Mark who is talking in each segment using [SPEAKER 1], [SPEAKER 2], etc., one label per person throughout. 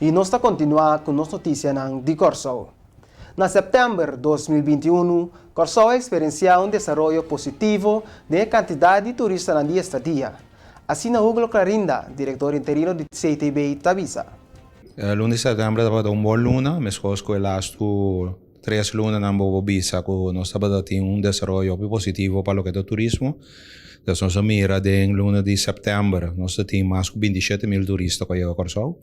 [SPEAKER 1] I nos ta kontinuá ku nos notisianan di Kòrsou. Na sèptèmber 2021, Kòrsou a eksperensiá un desaroyo positivo den e kantidat di turistanan di estadia. Asina Hugo Clarinda, direktor interino di CTB, ta bisa.
[SPEAKER 2] Luna di sèptèmber tabata un bon luna, meskos ku e lastu tres lunanan bo por bisa ku nos tabata tin un desaroyo hopi positivo pa loke ta turismo. Entonces nos a mira den luna di sèptèmber nos ta tin mas ku 27.000 turista ku a yega Kòrsou.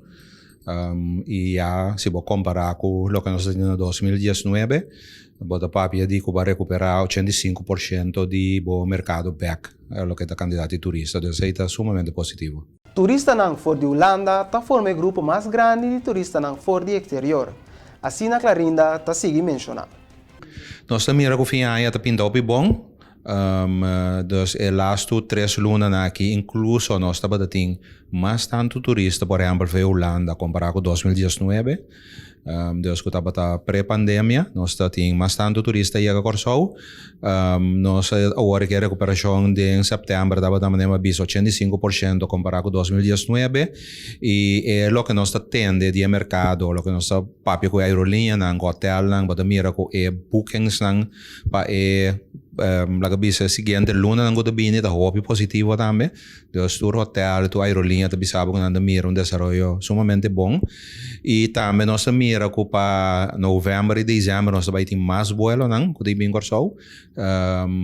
[SPEAKER 2] I ya si bo kompará ku loke nos ta tin na 2019, bo ta papia di ku bo a rekuperá 85% di bo merkado bèk loke ta kantidat di turista. Entonces esei ta sumamente positivo.
[SPEAKER 1] Turistanan for di Hulanda ta forma e grupo mas grandi di turistanan for di eksterior, asina Clarinda ta sigui menshoná.
[SPEAKER 2] Nos ta mira ku fin aña ta pinta hopi bon. Dus e lastu tres lunanan aki inkluso nos tabata tin mas tantu turista por ehèmpel for Hulanda kompará ku 2019. Dus ku tabata pre-pandemia nos ta tin mas tantu turista yega Kòrsou. Nos awor ke rekuperashon den sèptèmber tabata manera mi a bisa 85% kompará ku 2019 i e loke nos ta tende di e merkado, loke nos ta papia ku e aerolineanan, ku hotèlnan, bo ta mira ku e bookingsnan pa e laga bisa e siguiente lunanan ku ta bini ta hopi positivo tambe. Dus tur hotel, tur aerolinea ta bisa bo ku nan ta mira un desaroyo sumamente bon. I tambe nos ta mira ku pa novèmber i desèmber nos ta bai tin mas buelonan ku ta bin Kòrsou.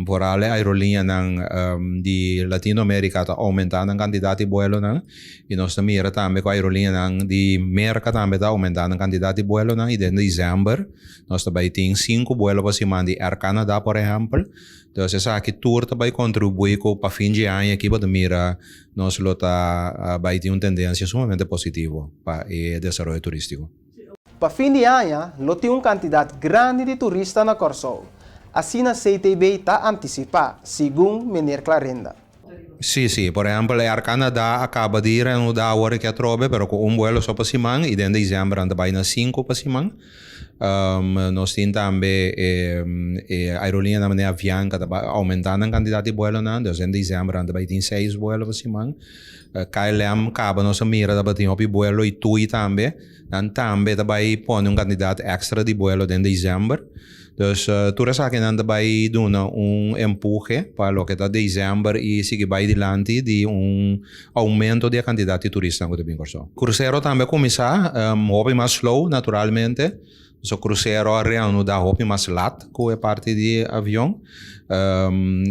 [SPEAKER 2] Vooral e aerolineanan di Latino Amerika ta oumentá nan kantidat di buelonan. I nos ta mira tambe ku aerolineanan di Merka tambe ta oumentá nan kantidat di buelonan i den desèmber nos ta bai tin sinku buelo pa siman di Air Canada por ehèmpel. Dus esaki tur ta bai kontribuí ku pa fin dje aña aki bo ta mira nos lo ta bai tin un tendensia sumamente positivo pa e desaroyo turístiko.
[SPEAKER 1] Pa fin di aña lo tin un kantidat grandi di turista na Kòrsou, asina CTB ta antisipá, segun meneer Clarinda.
[SPEAKER 2] Sí, sí. Por ehèmpel, Air Canada a kaba di reanudá awor aki atrobe, pero ku un buelo so pa siman i den desèmber nan ta bai na sinku pa siman. Nos tin tambe e aerolineanan manera Avianca ta bai oumentá nan kantidat di buelonan, dus den desèmber nan ta bai tin seis buelo pa siman. KLM kaba nos a mira tabatin hopi buelo i TUI tambe, nan tambe ta bai pone un kantidat èkstra di buelo den desèmber. Dus tur esakinan ta bai duna un empuhe pa loke ta desèmber i sigui bai dilanti di un oumento di e kantidat di turistanan ku ta bin Kòrsou. Krusero tambe a kuminsá hopi mas slow naturalmente, so krusero a reanudá hopi mas lat ku e parti di avion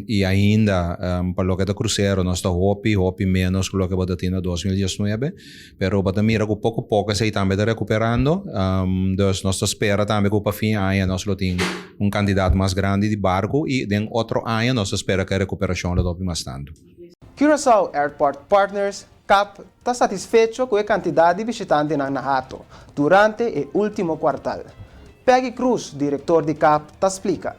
[SPEAKER 2] i ainda pa loke ta krusero nos ta hopi hopi ménos ku loke bo ta tin na 2019. Pero bo ta mira ku poko poko esei tambe ta rekuperando. Dus nos ta spera tambe ku pa fin aña nos lo tin un kantidat mas grandi di barku i den otro aña nos ta spera ku e rekuperashon lo ta hopi mas tantu.
[SPEAKER 1] Curaçao Airport Partners, cap, ta satisfecho ku e kantidat di bishitantenan na Hato durante e último kuartal. Peggy Cruz, direktor di cap, ta splika.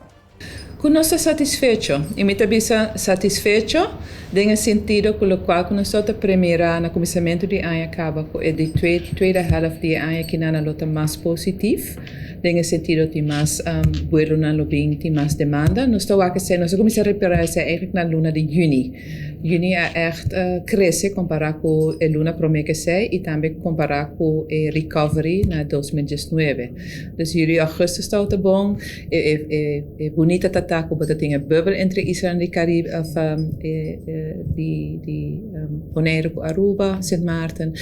[SPEAKER 3] Ku nos ta satisfecho, i mi ta bisa satisfecho den e sentido ku lokual ku nos ta premirá na kuminsamentu di aña kaba ku e di tweede helft di e aña kinan lo ta mas positif, den e sentido tin mas buelonan lo bin, tin mas demanda. Nos ta wak esei, nos a kuminsá repará esei eigenlijk na luna di yüni. Yüni a ègt krese kompará ku e luna promé ku esei i tambe kompará ku e recovery na 2019. Dus yüli, augustus tabata bon. E bunita ta ta ku bo ta tin e bubbel entre islanan di Caribe of di di Bonaire ku Aruba, Sint Maarten.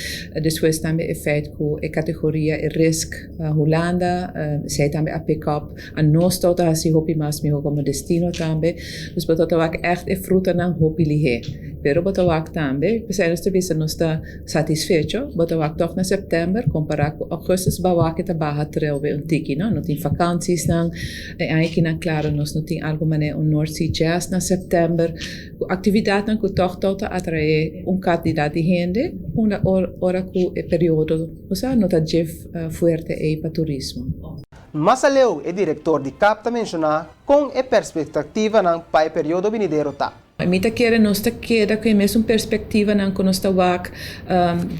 [SPEAKER 3] Despues tambe e feit ku e kategoria e risk Hulanda esei tambe a pick up. Anos tou ta hasi hopi mas miho komo destino tambe. Dus bo ta ta wak ègt e frutanan hopi lihé. Pero bo ta wak tambe, p'esei nos ta bisa nos ta Satisfecho, bo ta wak tòg na sèptèmber kompará ku ògùstus bawaki ta baha treu be un tiki no, no tin fakansiesnan, e aña kinan klaro nos no tin algu manera un North Sea Jazz na sèptèmber, ku aktividatnan ku tòg tòg ta atraé un kantidat di hende unda ora ku e periodo osea no ta dje fuerte ei pa turismo.
[SPEAKER 1] Mas aleu e direktor di cap ta menshoná kon e perspektativanan pa e periodo binidero ta.
[SPEAKER 3] Mi ta kere nos ta keda ku e mesun perspektivanan ku nos ta wak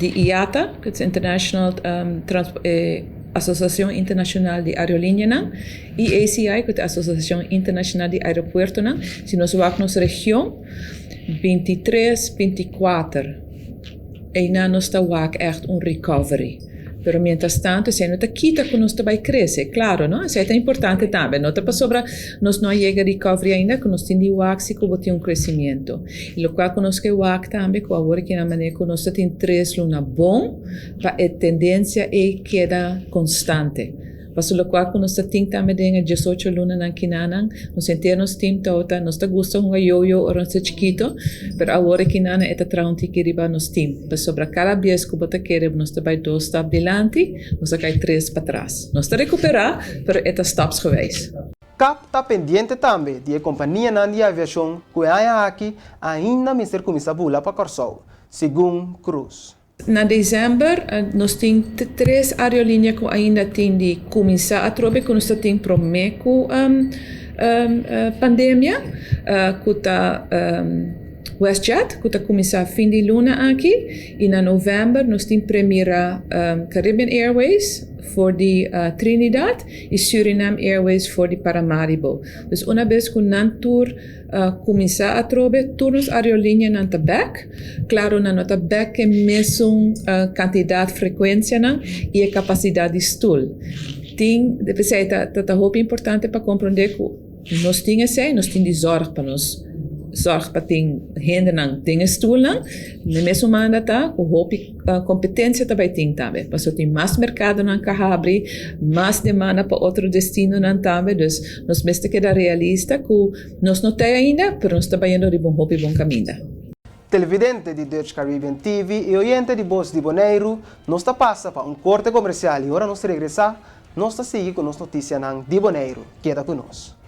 [SPEAKER 3] di IATA, ku ta International Asosiashon Internashonal di Aerolinianan, i ACI, ku ta Asosiashon Internashonal di Aeropuertonan. Si nos wak nos region, 23, 24, einan nos ta wak ègt un recovery. Pero mientras tanto esei no ta kita ku nos ta bai krese, klaro no? Esei ta importante tambe. No ta pasobra nos no a yega recovery ainda ku nos tin di wak si ku bo tin un crecimiento. I lokual ku nos ke wak tambe ku awor aki na manera ku nos ta tin tres luna bon pa e tendensia ei keda konstante. Pasobra lokual ku nos ta tin tambe den e diesocho lunanan kinanan, nos henter nos tim tabata, nos ta gusta hunga yoyo ora nos ta chikito, pero awor e kinanan e ta traha un tiki riba nos tim. Pasobra kada bies ku bo ta kere nos ta bai dos stap dilanti, nos ta kai tres patras. Nos ta rekuperá, pero e ta stapsgewijs.
[SPEAKER 1] Cap ta pendiente tambe di e kompanianan di aviashon ku e aña aki ainda mester kuminsá bula pa Kòrsou, segun Cruz.
[SPEAKER 3] Na december nos tin tres aerolínea cu ainda tin di cuminsa atrobe cu nos ta tin prome cu pandemia cu ta WestJet cu ta cuminsa fin di luna aki y na november nos tin premira Caribbean Airways for di Trinidad y Suriname Airways for di Paramaribo. Dus una bes cu nan tur Kuminsá atrobe tur nos aerolíneanan ta bèk. Klaro nan no ta bèk e mesun kantidat frekuensianan i e kapasidat di stul. Tin, p'esei ta ta hopi importante pa komprondé ku nos tin esei, nos tin di zòrg pa nos zòrg pa tin hendenan den e stulnan. Na e mesun manda ta ku hopi kompetensia ta bai tin tambe, pasobra tin mas merkadonan ka habri, mas demanda pa otro destinonan tambe. Dus nos mester keda realista ku nos no ta ainda, pero nos ta bayendo riba un hopi bon kaminda.
[SPEAKER 1] Televidente di Dutch Caribbean TV i oyente di Bos di Boneiru, nos ta pasa pa un korte komersial i ora nos regresá, nos ta sigui ku nos notisianan di Boneiru. Keda ku nos.